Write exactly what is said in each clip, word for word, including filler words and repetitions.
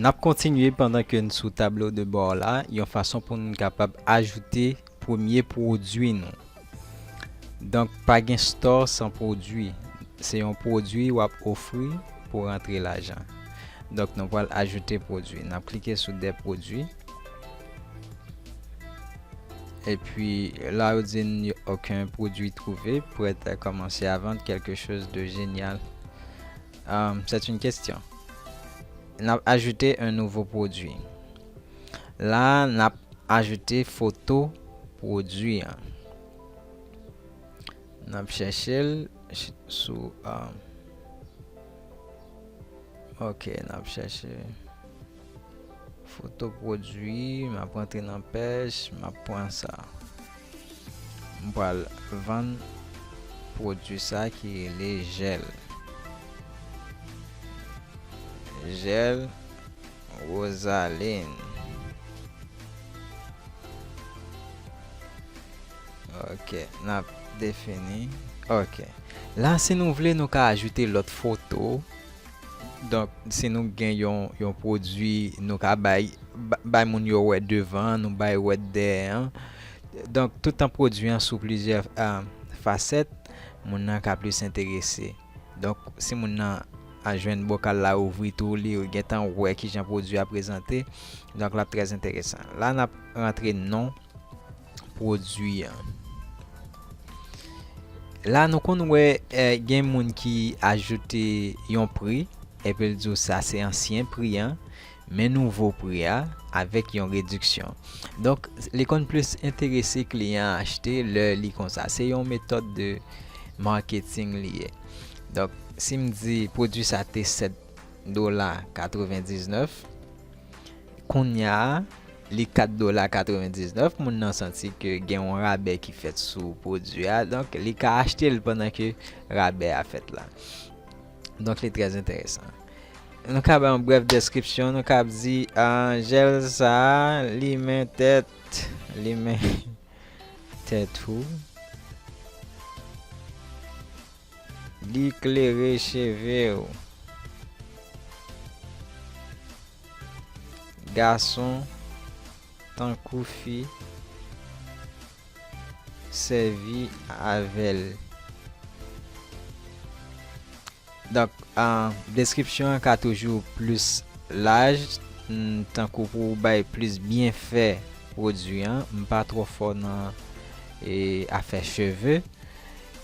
N ap kontinye pandan ke n sou tablo de bò la, yon fason pou n kapab ajoute premye pwodui nou. Donk, pa gen store san pwodui. Se yon pwodui w ap ofri pou rantre lajan. Donk, nou pral ajoute pwodui. N ap klike sou des produits. Epi, la, yo di n aucun produit trouvé, prêt à commencer à vendre quelque chose de génial. Euh, c'est une question. N ap ajoute un nouveau produit. La, n ap ajoute foto pwodui an. N ap chèche l ch-, sou, euh, ok, n ap chèche foto pwodui, m ap rantre nan pèch, m ap pran sa. M pral vann pwodui sa ki rele jèl. Jèl Rosaline. Ok, n ap defini. Ok. La, si nou vle, nou ka ajoute lòt foto. Donk, si nou gen yon, yon pwodui, nou ka bay, ba-, bay moun yo wè devan, nou bay wè dèyè an. Donk, toutan pwodui an sou plizyè, ah, fasèt, moun nan ka plis enterese. Donk, si moun nan a jwenn bokal la ouvri tou, li gentan wè kijan pwodui a prezante. Donk, l ap trè enteresan. La, n ap rantre non pwodui an. La, nou konn wè, eh, gen moun ki ajoute yon pri, epi l di w sa se ansyen pri an, men nouvo pri a, avèk yon rediksyon. Donk, li konn plis enterese kliyan an achte lè li konsa. Se yon metòd de marketing li ye. Donk, si m di pwodui sa te sèt dola katrevendiznèf, kounye a, li kat dola katrevendiznèf, moun nan santi ke gen yon rabè ki fèt sou pwodui a, donk li ka achte l pandan ke rabè a fèt la. Donk, li trè enteresan. Nou ka bay yon brèf deskripsyon, nou ka di, ah, jèl sa a, li men tèt, li men tèt ou, li klere cheve w. Gason tankou fi sèvi avè l. Donk, ah, deskripsyon an ka toujou plis laj, mm, tankou pou w bay plis byenfè pwodui an. M pa twò fò nan, e, afè cheve.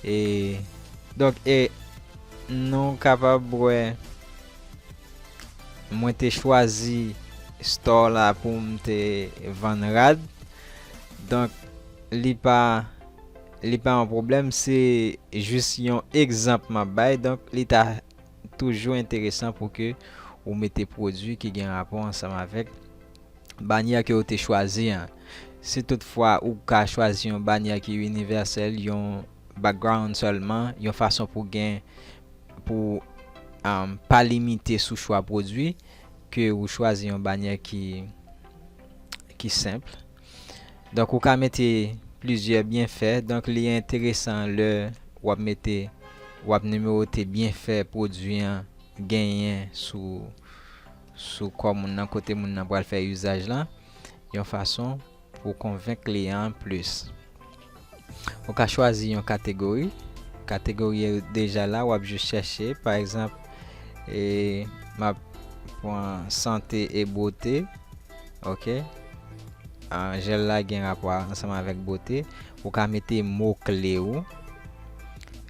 E, donk, e, nou kapab wè, mwen te chwazi store la pou m te vann rad. Donk, li pa, li pa yon pwoblèm, se jis yon egzanp m ap bay. Donk, li ta toujou enteresan pou ke ou mete pwodui ki gen rapò ansanm avèk banyè ke ou te chwazi an. Si toutfwa ou ka chwazi yon banyè ki inivèsèl, yon background sèlman, yon fason pou gen, pou, um, pa limite sou chwa pwodui, ke ou chwazi yon banyè ki, ki senp. Donk, ou ka mete plizyè byenfè. Donk, li enteresan lè w ap mete, w ap nimewote byenfè pwodui an genyen sou, sou kò moun nan, kote moun nan pral fè izaj la, yon fason pou konvenk kliyan an plis. Ou ka chwazi yon kategori. Kategori yo deja la, w ap jis chèche. Pa egzanp, e, m ap pran sante e bote. Ok. Ah, jèl la gen rapò ansanm avèk bote. Ou ka mete mo kle ou.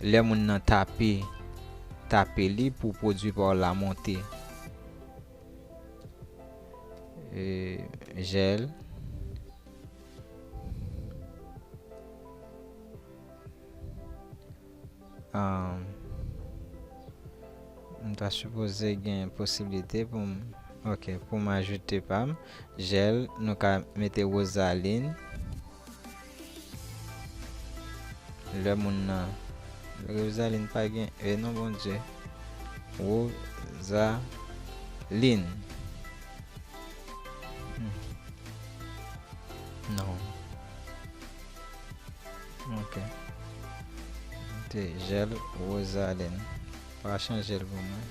Lè moun nan tape, tape li pou pwodui pa w la monte. E, jèl. Um, m ta sipoze gen posiblite pou m, ok, pou m ajoute pa m. Jèl, nou ka mete Rosaline. Lè moun nan, Rosaline pa gen, e non, Bondye. Rosaline. Hmm. Non. Ok. Te jèl Rosaline. Pa chanje l pou mwen.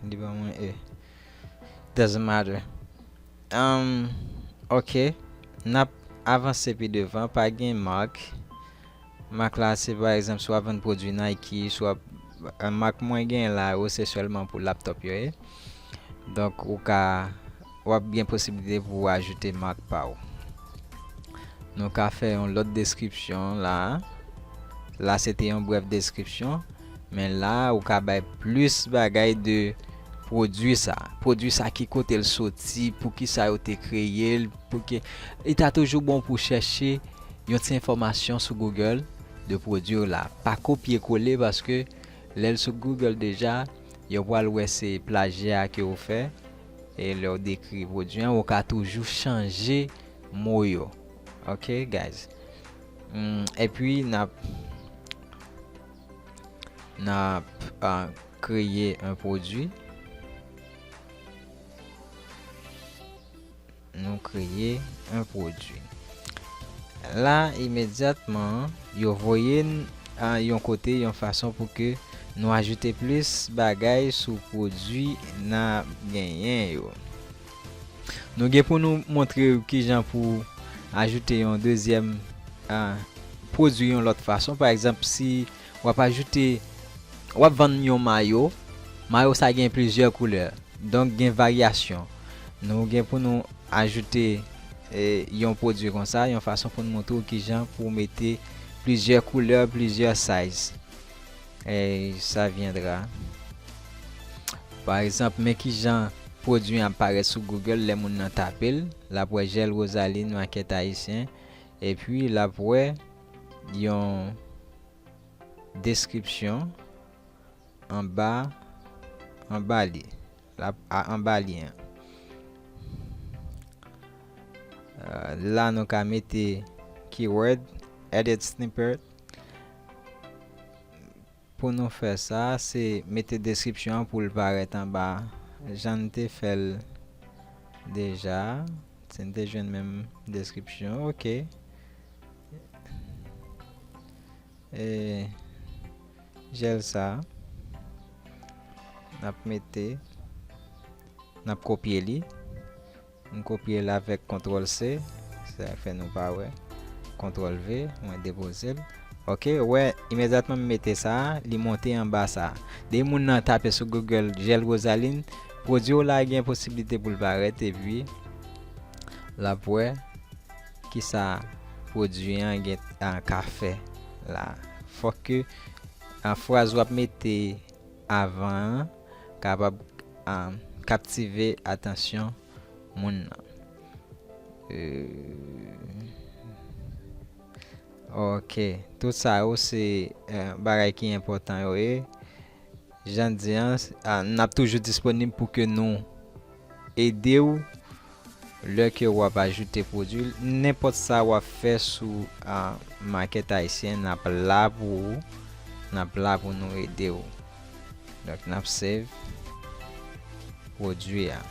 Li ban mwen E. Doesn't matter. Um, ok. N ap avanse pi devan. Pa gen mark. Mark la, se pa egzanp, si w ap vann pwodui Nike, si w ap, eh, mark mwen gen la yo, se sèlman pou laptop yo ye. Donk, ou ka, w ap gen posiblite pou w ajoute mark pa w. Nou ka fè yon lòt deskripsyon la. La, se te yon brèf deskripsyon. Men la, ou ka bay plis bagay de pwodui sa. Pwodui sa, ki kote l soti, poukisa yo te kreye l, pouki. Li ta toujou bon pou chèche yon ti enfòmasyon sou Google de pwodui w la. Pa kopye kole, paske lè l sou Google deja, yo pral wè se plajya ke ou fè. E lè w dekri pwodui an, ou ka toujou chanje mo yo. Ok, guys? Hmm, epi, n ap, n ap, ah, kreye yon pwodui. Nou kreye yon pwodui. La, imedyatman, yo voye n, ah, yon kote, yon fason pou ke nou ajoute plis bagay sou pwodui n ap genyen yo. Nou gen pou nou montre w kijan pou ajoute yon dezyèm, ah, pwodui yon lòt fason. Pa egzanp, si w ap ajoute, w ap vann yon mayo, mayo sa gen plizyè koulè. Donk, gen varyasyon. Nou gen pou nou ajoute, eh, yon pwodui konsa, yon fason pou nou montre w kijan pou w mete plizyè koulè, plizyè size. Et ça viendra. Pa egzanp, men kijan pwodui an ap parèt sou Google lè moun nan tape l. L ap wè Gel Rosaline, makèt ayisyen. Epi, l ap wè yon deskripsyon anba, anba li. L ap a anba li an. Euh, la, nou ka mete keyword, edit snippet. Pou nou fè sa, se mete deskripsyon an pou l parèt anba. Jan n te fè l deja. Si n te jwenn menm deskripsyon, ok. E jèl sa, n ap mete, n ap kopye li. M kopye l avèk kontwòl C, sa fè nou pa wè. Kontwòl V, mwen depoze l. Ok, ou wè, imedyatman m mete sa, li monte anba sa. Depi moun nan tape sou Google Gel Rosaline, pwodui w la gen posiblite pou l parèt, epi l ap wè kisa pwodui an gen, an ka fè la. Fòk ke, an, fraz w ap mete avan an kapab, ah, kaptive atansyon moun nan. Euh, ok, tout sa yo se, euh, bagay ki enpòtan yo ye. Jan di an, ah, n ap toujou disponib pou ke nou ede w lè ke w ap ajoute pwodui, nenpòt sa w ap fè sou, ah, makèt ayisyen, n ap la pou ou, n ap la pou nou ede w. Donk, n ap save pwodui a.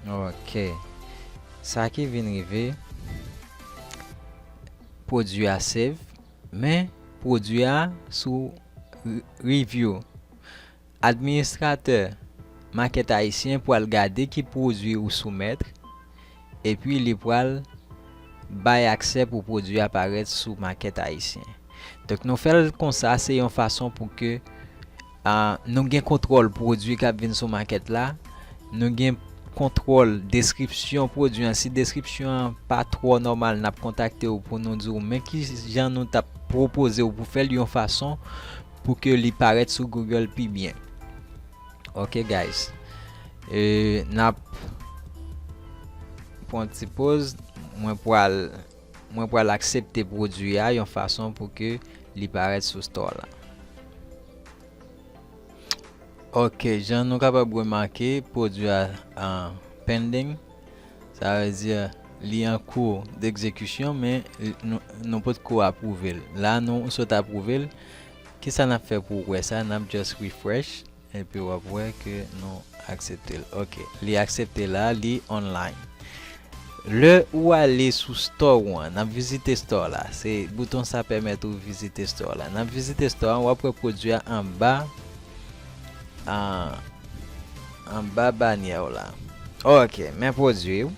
Ok. Sa ki vin rive, pwodui a save, men pwodui a sou re-, review. Administratè makèt ayisyen pral gade ki pwodui ou soumèt, epi li pral bay aksè pou pwodui a parèt sou makèt ayisyen. Donk, nou fè l konsa, se yon fason pou ke, ah, nou gen kontwòl pwodui k ap vin sou makèt la, nou gen kontwòl deskripsyon pwodui an. Si deskripsyon an pa twò nòmal, n ap kontakte w pou nou di w men ki jan nou t ap pwopoze w pou fè l yon fason pou ke li parèt sou Google pi byen. Ok, guys. E, n ap pran ti poz. Mwen pral, mwen pral aksepte pwodui a yon fason pou ke li parèt sou store la. Ok, jan nou kapab remake, pwodui a, ah, pending. Sa vle di li an kou d'exécution, men li, nou, nou potko apwouve l. La, nou sot apwouve l. Kisa n ap fè pou w wè sa? N ap just refresh, epi w ap wè ke nou aksepte l. Ok, li aksepte la, li online. Lè ou ale sou store ou an, n ap vizite store la. Se bouton sa pèmèt ou vizite store la. N ap vizite store an, w ap wè pwodui a anba, an, anba banyè w la. Ok, men pwodui w.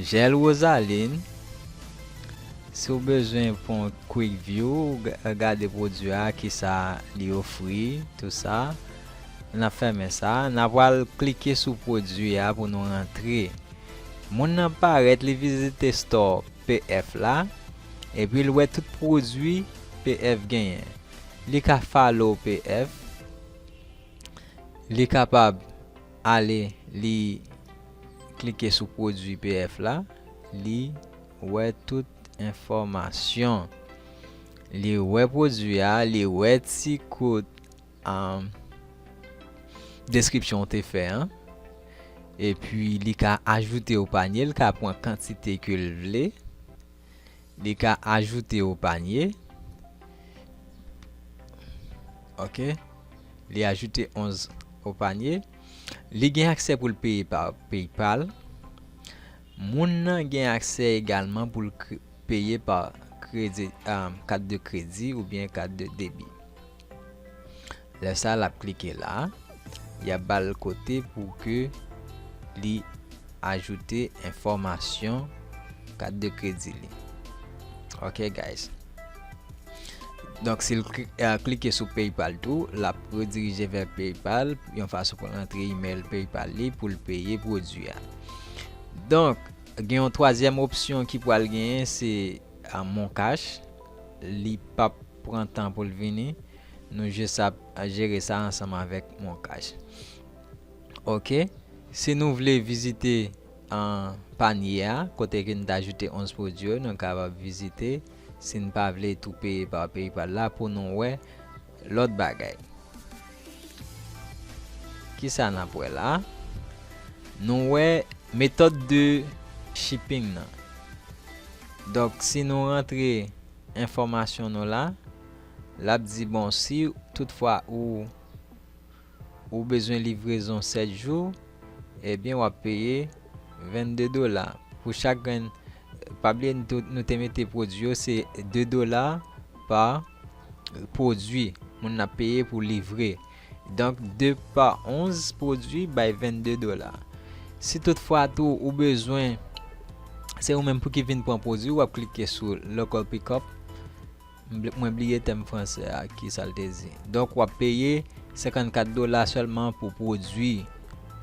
Jèl Rosaline. Si w bezwen pran quick view, w ga- gade pwodui a, kisa li ofri, tou sa. N ap fèmen sa. N ap pral klike sou pwodui a pou nou rantre. Moun nan parèt, li vizite store P F la, epi l wè tout pwodui P F genyen. Li ka follow P F, li kapab ale, li klike sou pwodui P F la, li wè tout enfòmasyon. Li wè pwodui a, li wè ti kout, um, deskripsyon w te fè an. Epi li ka ajoute o panye, li ka pran kantite ke l vle. Li ka ajoute o panye. Ok. Li ajoute onz o panye. Li gen aksè pou l peye pa PayPal. Moun nan gen aksè egalman pou l kre- peye pa kredi, ah, kat de kredi oubyen kat de debi. Lè sa, l ap klike la, y ap ba l kote pou ke li ajoute enfòmasyon kat de kredi li. Ok, guys. Donk, si l kli- ah, klike sou PayPal tou, l ap redirije vè PayPal yon fason pou l rantre imèl PayPal li pou l peye pwodui a. Donk, gen yon twazyèm opsyon ki pral genyen, se, ah, MonCash. Li p ap pran tan pou l vini. Nou jis ap jere sa ansanm avèk MonCash. Ok. Si nou vle vizite, ah, panye a, kote ke n te ajoute onz pwodui yo, nou kapab vizite. Si n pa vle tou peye pa PayPal la, pou nou wè lòt bagay. Kisa n ap wè la? Nou wè metòd de shipping nan. Donk, si nou rantre enfòmasyon nou la, l ap di, bon, si toutfwa ou, ou bezwen livrezon sèt jou, ebyen, w ap peye vennde dola. Pou chak grenn, pa bliye, nou te- nou te mete pwodui yo, se de dola pa pwodui moun nan ap peye pou livre. Donk, de pa onz pwodui bay vennde dola. Si toutfwa tou ou bezwen, se ou menm pou ki vin pran pwodui, w ap klike sou local pickup. M bl- mwen bliye tèm franse a, ki sa l te di. Donk, w ap peye senkannkat dola sèlman pou pwodui,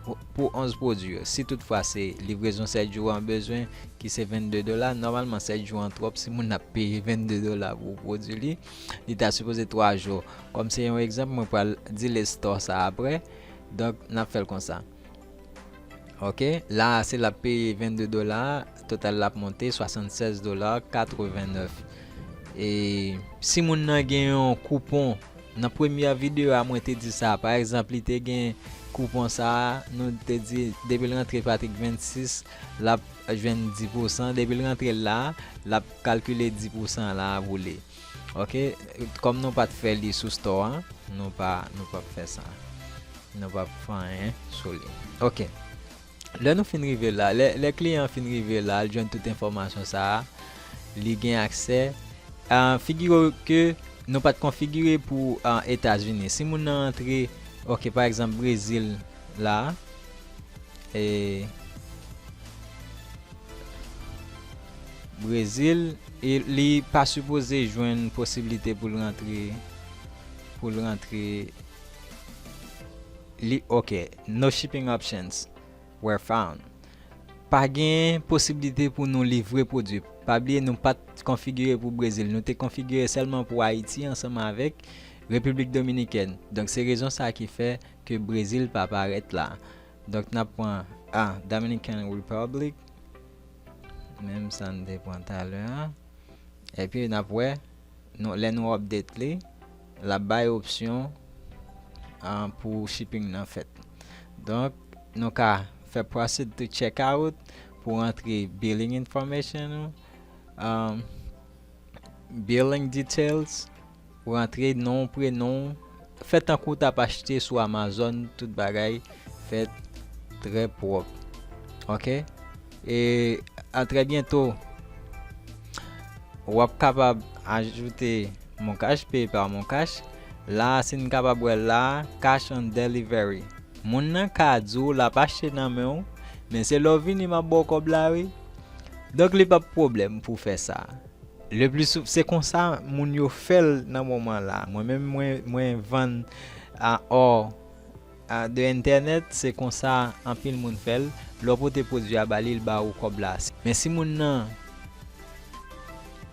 pou, pou onz pwodui yo. Si toutfwa se livrezon sèt jou an bezwen, ki se vennde dola, nòmalman sèt jou an twòp si moun ap peye vennde dola pou pwodui li. Li ta sipoze twa jou. Kòm se yon egzanp, mwen pral delete store sa apre. Donk, n ap fè l konsa. Ok, la a se l ap peye vennde dola, total l ap monte swasannsèz dola katrevennèf. E si moun nan gen yon koupon, nan premyè videyo a mwen te di sa, pa egzanp, li te gen koupon sa a, nou te di depi l rantre Patrick vennsis, l ap jwenn dis pousan, depi l rantre la, l ap kalkile dis pousan la pou li. Ok, kòm nou pa t fè li sou store an, nou pa, nou p ap fè sa. Nou p ap fè anyen sou li. Ok. Lè nou fin rive la, lè, lè kliyan an fin rive la, l jwenn tout enfòmasyon sa a, li gen aksè. Ah, figire w ke nou pa t konfigire pou, ah, Etazini. Si moun nan rantre, ok, pa egzanp, Brezil la, e Brezil, e li pa sipoze jwenn posiblite pou l rantre, pou l rantre, li, ok, no shipping options were found. Pa gen posiblite pou nou livre pwodui. Pa bliye, nou pa t konfigire pou Brezil. Nou te konfigire sèlman pou Ayiti ansanm avèk Repiblik Dominikèn. Donk, se rezon sa ki fè ke Brezil pa parèt la. Donk, n ap pran, ah, Dominican Republic. Menm sa n te pran talè a. Epi, n ap wè, nou, lè nou update li, l ap bay opsyon, ah, pou shipping nan fèt. Donk, nou ka fè proceed to checkout pou rantre billing information nou, um, billing details, pou rantre non, prenon, fè tankou w t ap achte sou Amazon, tout bagay fèt trè pwòp. Ok? E a trè byento, w ap kapab ajoute Moncash, peye pa Moncash. La, si n kapab wè la, cash on delivery. Moun nan ka di w l ap achte nan men w, men se lè w vini m ap ba w kòb la, wi. Donk, li p ap pwoblèm pou w fè sa. Le pli sou, se konsa moun yo fè l nan moman la. Mwen menm, mwen, mwen vann a ò a, de entènèt, se konsa anpil moun fè l. Lè w pote pwodui a ba li, l ba ou kòb la. Men si moun nan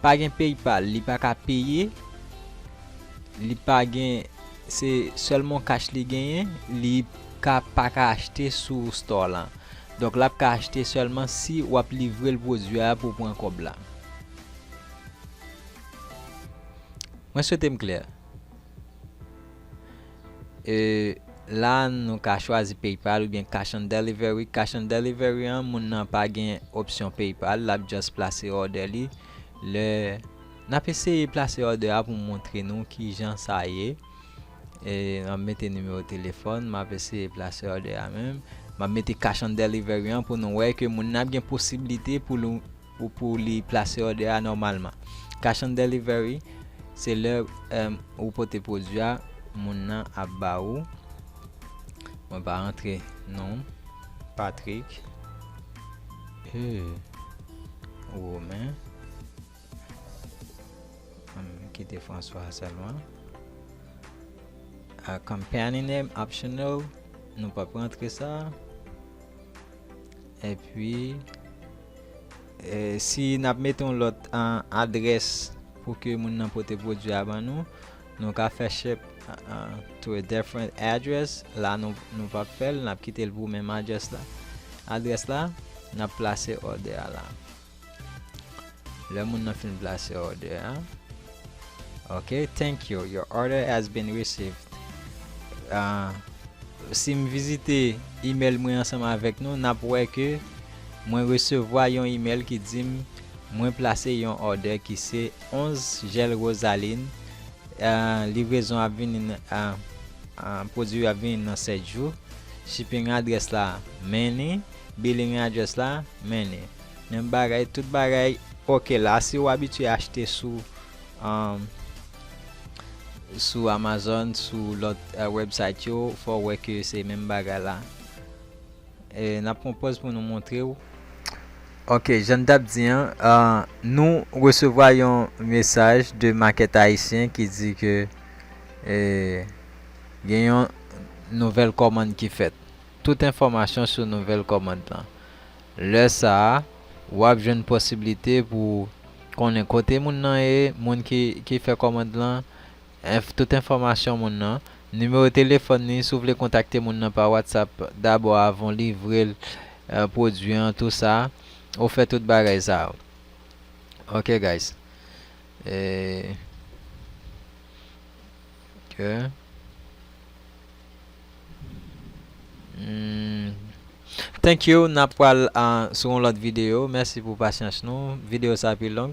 pa gen PayPal, li pa ka peye, li pa gen, se sèlman cash li genyen, li ka pa ka achte sou store lan. Donk, l ap ka achte sèlman si w ap livre l pwodui a pou w pran kòb la. Mwen swete m klè. E, la, nou ka chwazi PayPal oubyen Cash on Delivery. Cash on Delivery an, moun nan pa gen opsyon PayPal, l ap just plase order li. Lè n ap eseye plase order a pou m montre nou kijan sa ye. E, m ap mete nimewo telefòn, m ap eseye plase order a menm. M ap mete Cash on Delivery an pou nou wè ke moun nan ap gen posiblite pou l pou, pou li plase order a nòmalman. Cash on Delivery, se lè, em, ou pote pwodui a, moun nan ap ba ou. Mwen pa rantre non. Patrick. E, Romain. Ann kite François sèlman. A, company name optional, nou p ap rantre sa. Epi, e, si n ap mete yon lòt, a, adrès pou ke moun nan pote pwodui a ban nou, nou ka fè ship, a, a, to a different address. La, nou, nou p ap fè l, n ap kite l pou menm adrès la. Adrès la, n ap plase order a la. Lè moun nan fin plase order a. Ok, thank you. Your order has been received. Ah, si m vizite email mwen ansanm avèk nou, n ap wè ke mwen resevwa yon email ki di m mwen plase yon order ki se onz Gel Rosaline. Ah, livrezon ap vini nan, ah, ah, pwodui ap vini nan sèt jou. Shipping address la, Many. Billing address la, Many. Menm bagay, tout bagay ok la. Si w abitye achte sou, um, sou Amazon, sou lòt, eh, website yo, fò w wè ke se menm bagay la. E, n ap pran pòz pou nou montre w. Ok, jan n t ap di an, ah, nou resevwa yon mesaj de Market Haïtien ki di ke, eh, gen yon nouvèl kòmann ki fèt. Tout enfòmasyon sou nouvèl kòmann lan. Lè sa a, w ap jwenn posiblite pou konnen kote moun nan ye, moun ki, ki fè kòmann lan, enf-, tout enfòmasyon moun nan, nimewo telefòn li, si w vle kontakte moun nan pa WhatsApp dabò avan w livre l, eh, pwodui an, tou sa, ou fè tout bagay sa yo. Ok, guys. Eh, ok. Hmm. Thank you. N ap pral, ah, sou yon lòt videyo. Mèsi pou pasyans nou. Videyo sa pi long.